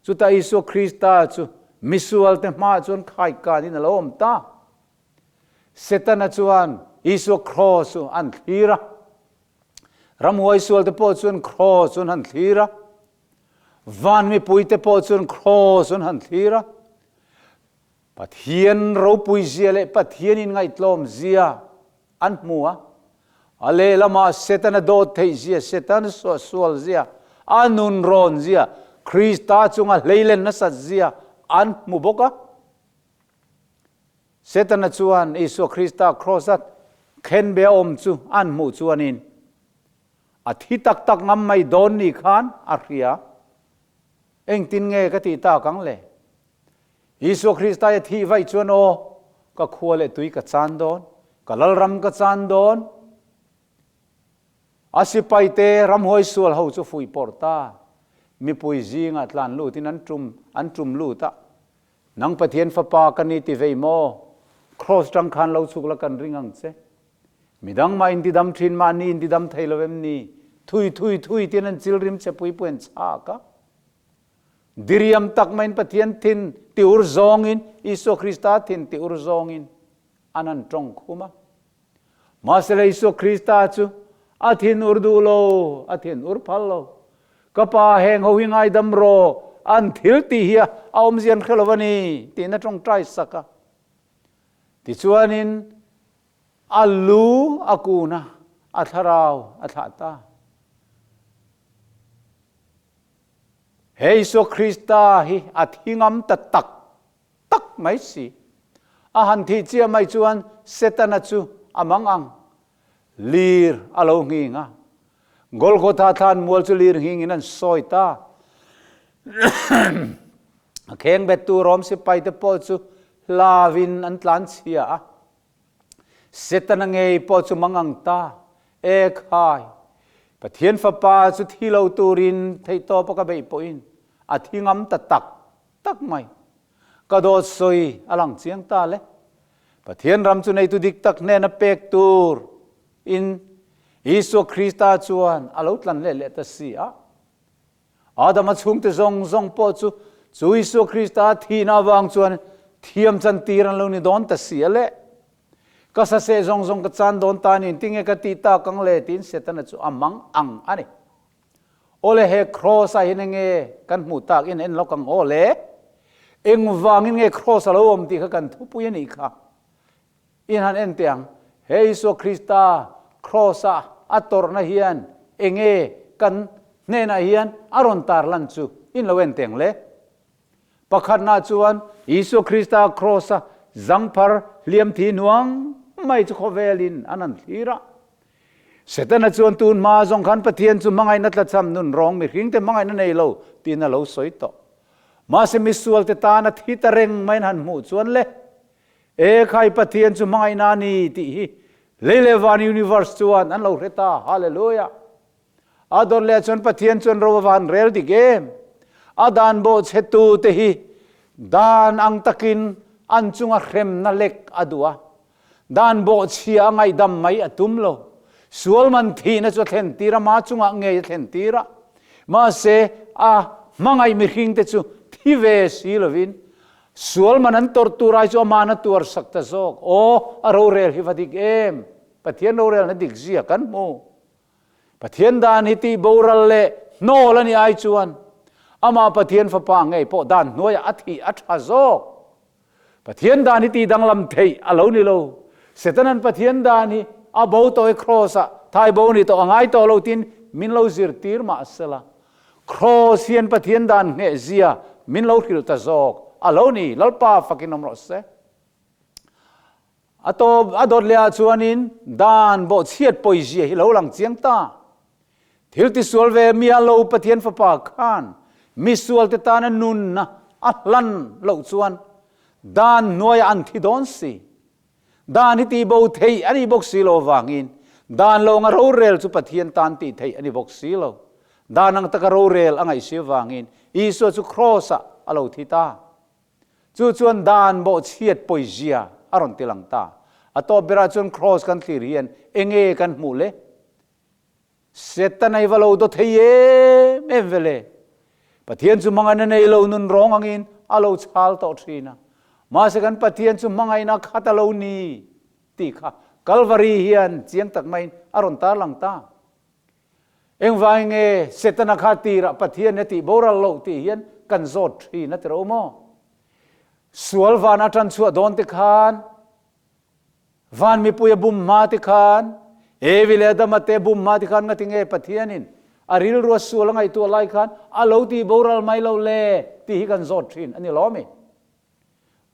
Chutah Isua Krista cu misual te hmaah chuan khaikan in a lo um ta. Setana chuan Isua cross cu an thlir a. Ramhuai sual te pawh chuan cross cu an han thlir a. Van mipui te pawh chuan cross an han thlir a. Pathian ropui zia leh Pathian inngaihtlawm zia an hmu a. A lehlamah Setana dawt theih zia, Setana suahsual zia, a nunrawn zia, Krista chunga hleilen nasat zia an hmu bawk a. Setana chuan Isua Krista kraws-a khenbe a awm chu an hmuh chuanin A thi tak tak ngam mai dawn ni khan a hria. Engtin nge ka tih tak ang le? Isua Krista i a thih vaih chuan aw, ka khua leh tui ka chan dawn, ka lalram ka chan dawn. A sipaite ramhuai sual ho chu fuih pawrh ta. Mipui zingah tlan lutin an tum an tum lut a. Nang Pathian fapa ka ni ti vei maw? Kraws tang khan lo chhuk la kan ring ang che. Midang mah intidam thin mahni intidam thei lo em ni? Thui thui thui tiin an chil rim che pui pui an chhak a. Diriam tak maiin Pathian thin ti ur zawngin, Isua Krista thin ti ur zawngin an han tawng khum a. Mahsela Isua Krista chu a thin ur duh lo, a thin ur phal lo. Ka pa heng ho hi ngaidam rawh, an thil tih hi a awmzia an hre lo a ni, tiin a tawngtai sak a. Tichuanin A lu a kun a, a thlarau a thlah ta. He Isua Krista hi a thi ngam ta tak tak mai si. A han thih chiah mai chuan Setana chu a mang ang. Lir a lo nghing a. Golgotha thlan mual chu lir nghingin an sawi ta. A khengbettu Rom sipaite pawh chu hlauin an tlan chhia a. Setana ngei pawh chu mang ang ta. E khai! Pathian Fapa chu thi lo turin theihtawpa ka beih pawhin a thi ngam ta tak tak mai. Ka dawt sawi a lang chiang ta le. Pathian ram chu neitu dik tak hnena pek tur in Isua Krista chuan a lo tlan leh leh ta si a. Adama chhungte zawng zawng pawh chu chu Isua Krista thihna avang chuan thiam chan tir an lo ni dawn ta si a le. Ka saseh zawng zawng ka chan dawn ta ni, tinge ka tih tak ang le tiin Setana chu a mang ang a ni. Awle he Kraws ah hian enge kan hmuh tak in en lawk ang aw le? Engvangin nge Kraws a lo awm tih kha kan thupui a nih kha. In han en teh ang, he Isua Krista Kraws a a tawrhna hian enge kan hnenah hian a rawn tarlan chu in lo en teh ang le. Pakhatna chuan Isua Krista Kraws a zangphar hliam thi hnuang mai chu khawvelin an han thlir a. Setana chuan tun hma zawng khan Pathian chu hmangaihna tlachham nun rawng mihringte hmangaihna nei lo tiin a lo sawi tawh. Mahse misualte tana thi ta reng mai an han hmuh chuan le, E khai Pathian chu hmangaihna a ni tih hi lei leh van universe chuan an lo hre ta. Hallelujah! A dawt leh chuan Pathian chuan ro a van rel dik em? A dan bawhchhetu te hi dan ang takin an chunga hremna lek a duh a. Dan bawhchhia a ngaihdam mai a tum lo. Sual man thihna chu a thlen tir a, ma chungah ngei a thlen tir a. Mahse, a hmangaih mihringte chu thi ve si lovin sual man an tawrh tur ai chu aman a tuar sak ta zawk. Aw, a rorel hi va dik em? Pathian rorelna dik zia kan hmu. Pathian dan hi tih boral leh hnawl a nih ai chuan amah Pathian Fapa ngei pawh dan hnuaiah a thih a tha zawk. Pathian dan hi tih danglam theih a lo ni lo. Setanan Pathian dan hi a bo tawh i Kraws ah thai bo ni tawh a ngai tawh lo tiin min lo zirtir mah sela. Kraws hian Pathian dan ngheh zia min lo hrilh ta zawk a lo ni. Lalpa fakin awm rawh se. A tawp a dawt leh ah chuanin dan bawhchhiat pawizia hi lo lang chiang ta. Thil tisual ve miahlo Pathian Fapa khan misualte tana nunna a hlan loh chuan dan hnuaiah an thi dawn si. Dan hi tihbo theih a nih bawk si lo avangin dan lawnga rorel chu Pathian tan tih theih a ni bawk si lo. Dan ang taka rorel a ngaih si avangin Isua chu Kraws-ah a lo thi ta. Chu chuan dan bawhchhiat pawizia a rawn ti lang ta. A tawp berah chuan Kraws kan thlir hian enge kan hmuh le? Setana i va lo daw thei em em ve le. Pathian chu hmangaihna nei lo nun rawng angin a lo chhal tawh thin a. Mahse kan Pathian chu hmangaihna khat a lo ni tih kha Kalvari hian chiang tak maiin a rawn tarlang ta. Engvangin nge Setana kha tirah Pathian hi a tih boral loh tih hian kan zawt thin a ti ro maw? Sual van a tan chhuah dawn te khan Van mipui a bum hma te khan, Evi leh Adama te bum hma te khan ngati nge Pathianin a rilrua sual a ngaihtuah lai khan a lo tih boral mai lo le tih hi kan zawt thin a ni lawm i.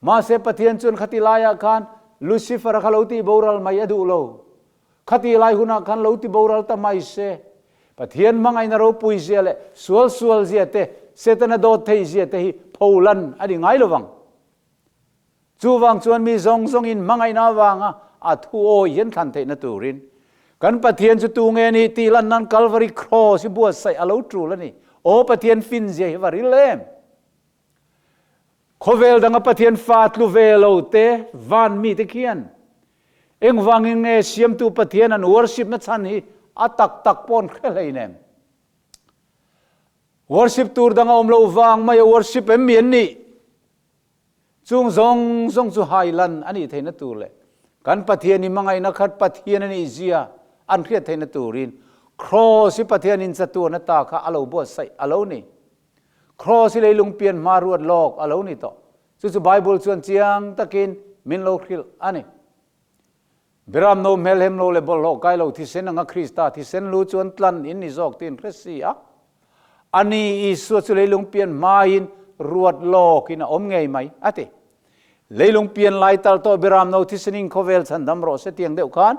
Mahse Pathian chuan khati laiah khan Lucifer-a kha lo tih boral mai a duh lo. Khati lai hunah khan lo ti boral ta mai se. Pathian hmangaihna ropui zia leh sual sual zia te, Setana dawt theih zia te hi pholan a ni ngai lovang. Chuvang chuan mi zawng zawngin hmangaihna avanga a thu awi hian thlan theihna turin kan Pathian chu tu nge ni tih lan nan Kalvari Kraws hi buatsaih a lo tul a ni. Aw Pathian finzia hi va ril em! Khawvel danga Pathian fa tlu ve lo te van mite khian engvangin nge Siamtu Pathian an worship na chhan hi a tak tak pawh an hre hlein em? Worship tur danga awm lo vang mai a worship em mi an nih? Chung zawng zawng chu hai lan a nih theihna tur leh kan Pathian i hmangaihna khat Pathian a nih zia an hriat theihna turin Kraws hi Pathian in chatuan ata kha a lo buatsaih a lo ni. Kraws hi leilung pian hma ruat lawk a lo ni tawh. Chu chu Bible chuan chiang takin min lo hrilh a ni. Biram no hmelhem lo leh bawlhhlawh kai lo thisen anga Krista thisen lu chuan tlan in ni zawk tiin hre si a. A ni, Isua chu leilung pian hmain ruat lawkin a awm ngei mai, a ti. Leilung pian lai tal tawh Beram no thisenin khawvel chhandam rawh se tiang deuh khan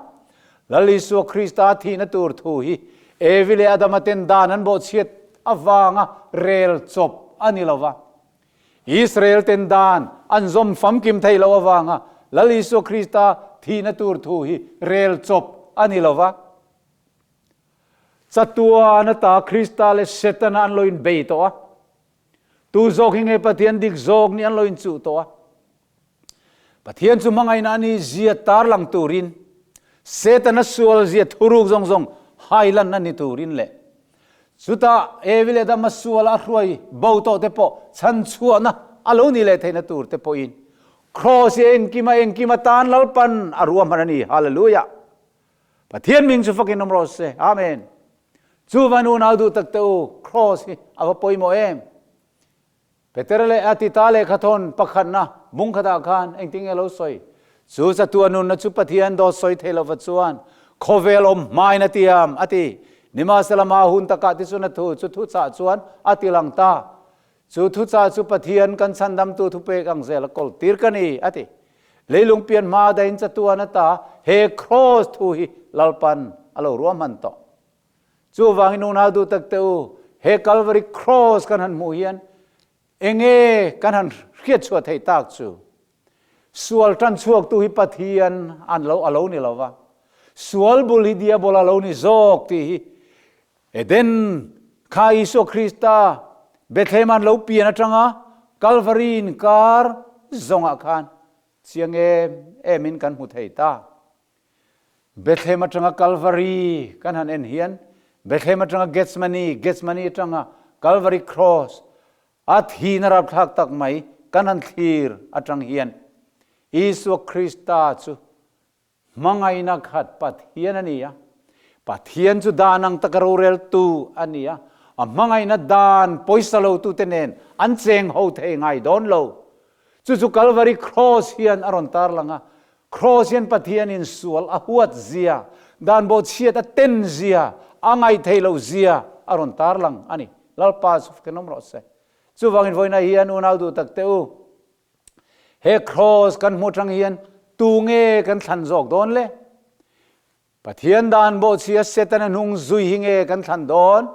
Lal Isua Krista thihna tur thu hi Evi leh Adama ten dan an bawhchhiat avanga rel chawp a ni lova. Israel ten dan an zawm famkim thei loh avanga Lal Isua Krista thihna tur thu hi rel chawp a ni lova. Chatuan ata Krista leh Setana an lo inbei tawh a. Tu zawk hi nge Pathian dik zawk nih an lo inchuh tawh a? Pathian chu hmangaihna a ni zia tarlang turin, Setana sual zia thuruk zawng zawng hailanna ni turin leh chutah Evi leh Adama suala a hruai bo tawh te pawh chhanchhuahna a lo nih leh theihna tur te pawhin Kraws hi engkima engkima tan Lalpan a ruahman a ni. Hallelujah! Pathian ming chu fakin awm rawh se. Amen. Chuvan unau duh tak te u, Kraws hi a va pawimawh em? Petera leh a tita lehkhathawn pakhatna bung khatah khan engtin nge lo sawi? Chu chatuah nunna chu Pathian dawt sawi thei lova chuan khawvel awm hmain a tiam, a ti. Nimahsela ma hun takah tichuan a thu chu thuchah chuan a ti lang ta. Chu thuchah chu Pathian kan chhandamtu thupek ang zel a kawl tir ka ni, a ti. Leilung pian hma dahin chatuan ata he kraws thu hi Lalpan a lo ruahman tawh. Chuvangin unau duh tak teh u, he Kalvari kraws kan han hmuh hian enge kan han hriatchhuah theih tak chu? Sual tan chhuaktu hi Pathian an lo a lo ni lo va, sual bul hi diabol a lo ni zawk tih hi Eden kha Isua Krista Bethlehem an lo pian atanga Kalvari inkar zawngah khan chiang em emin kan hmu thei ta. Bethlehem atanga Kalvari kan han en hian Bethlehem atanga Gethsemane, Gethsemane atanga Kalvari Cross a thihna rapthlak tak mai kan han thlir atang hian Isua Krista chu Hmangaihna khat Pathian a ni a, Pathian chu dan ang taka roreltu a ni a, a hmangaihna dan pawisa lotute nen an cheng ho thei ngai dawn lo. Chu chu Kalvari Kraws hian a rawn tarlang a, Kraws hian Pathianin sual a huat zia, dan bawhchhiat a ten zia, a ngaih theih loh zia a rawn tarlang a ni. Lalpa chu fken awm rawh se. Chuvangin vawiinah hian unau duh tak teh u, He kraws kan hmuh atang hian tu nge kan thlan zawk dawn le? Pathian dan bawhchhia Setana hnung zui hi nge kan thlan dawn?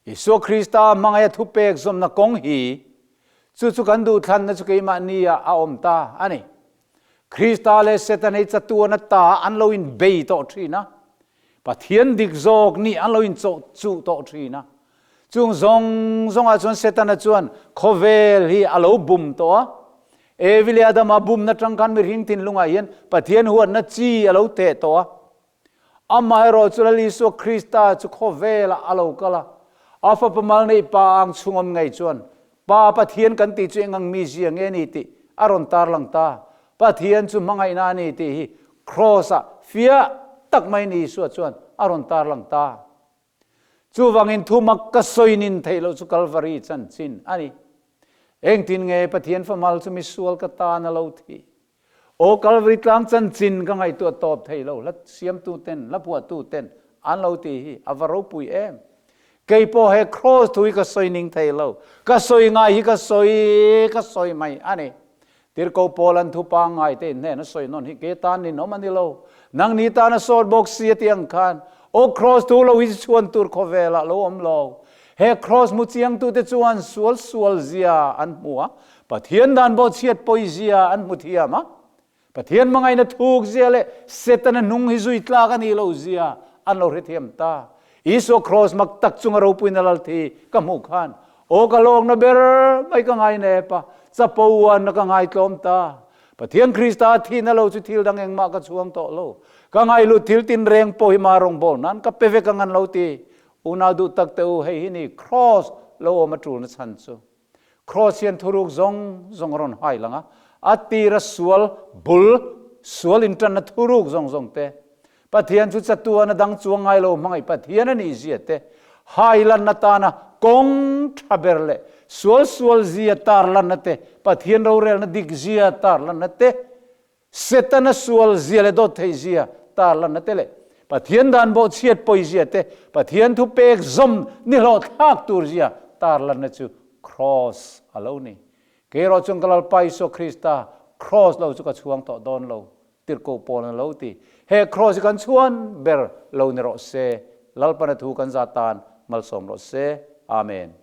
Isua Krista hmangaih a thupek zawmna kawng hi chu chu kan duhthlanna chu keimahni ah a awm ta a ni. Krista leh Setana hi chatuan ata an lo inbei tawh thin a, Pathian dik zawk nih an lo inchawh chuh tawh thin a. Chung zawng zawngah chuan Setana chuan khawvel hi a lo bum tawh a. Evi leh Adama bumna tang khan mihring thinlungah hian Pathian huatna chi a lo theh tawh a. Amaherawh chu Lal Isua Krista chu khawvelah a lo kal a. A fapa mal neih pa ang chhungawm ngei chuan Pa Pathian kan tih chu eng ang mizia nge ni tih a rawn tarlang ta. Pathian chu hmangaihna a ni tih hi Kraws-ah fiah tak maiin Isua chuan a rawn tarlang ta. Chuvangin thu mak ka sawi nin theih loh chu Kalvari chanchin a ni. Engtin nge Pathian famal chu misual ka tan a lo thih? Aw Kalvari tlang chanchin ka ngaihtuah tawp thei lo, hla siamtu ten, hla phuahtu ten an lo ti hi a va ropui em. Kei pawh he Kraws thu hi ka sawi ning thei lo, ka sawi ngai hi ka sawi ka sawi mai a ni. Tirhkoh Paul an thu pangngai te in hnen a sawi nawn hi ke tan ninawm a ni lo, nangni tan a sawt bawk si a ti ang khan, aw Kraws thu lo hi chhuan tur khawvelah lo awm lo. He Kraws hmu chiangtute chuan sual sual zia an hmu a, Pathian dan bawhchhiat pawi zia an hmu thiam a, Pathian hmangaihna thuk zia leh Setana hnung hi zui tlak a nih loh zia an lo hrethiam ta. Isua Kraws mak tak chunga ropuina lal thi ka hmuh khan, Aw ka lawkna ber mai ka ngainep a, chapo uanna ka ngaitlawm ta. Pathian Krista thihna lo chu thil dang engmah ka chhuang tawh lo. Ka ngaihlut thil tinreng pawh hi mah rawngbâwl nan ka pe vek ang an lo ti. Unau duh tak teh u, hei hi ni Kraws lo awm a ṭulna chhan chu. Kraws hian thuruk zawng zawng a rawn hai lang a, a tira sual bul, sual intanna thuruk zawng zawng te, Pathian chu chatuan a dang chuang ngai lo hmangaih Pathian a nih zia te, hai lanna tana kawng tha ber leh sual sual zia tar lanna te, Pathian rorelna dik zia tar lanna te, Setana sual zia leh dawt theih zia tar lanna te leh Pathian dan bawhchhiat pawi zia te, Pathian thu pek zawm ni hlawhthlak tur zia tar lanna chu Kraws a lo ni. Kei erawh chuan ka Lalpa Isua Krista Kraws lo chu ka chhuang tawh dawn lo, tirhkoh pawl an lo ti. He kraws hi kan chhuan ber lo ni rawh se. Lalpana thu kan za tan malsawm rawh se. Amen.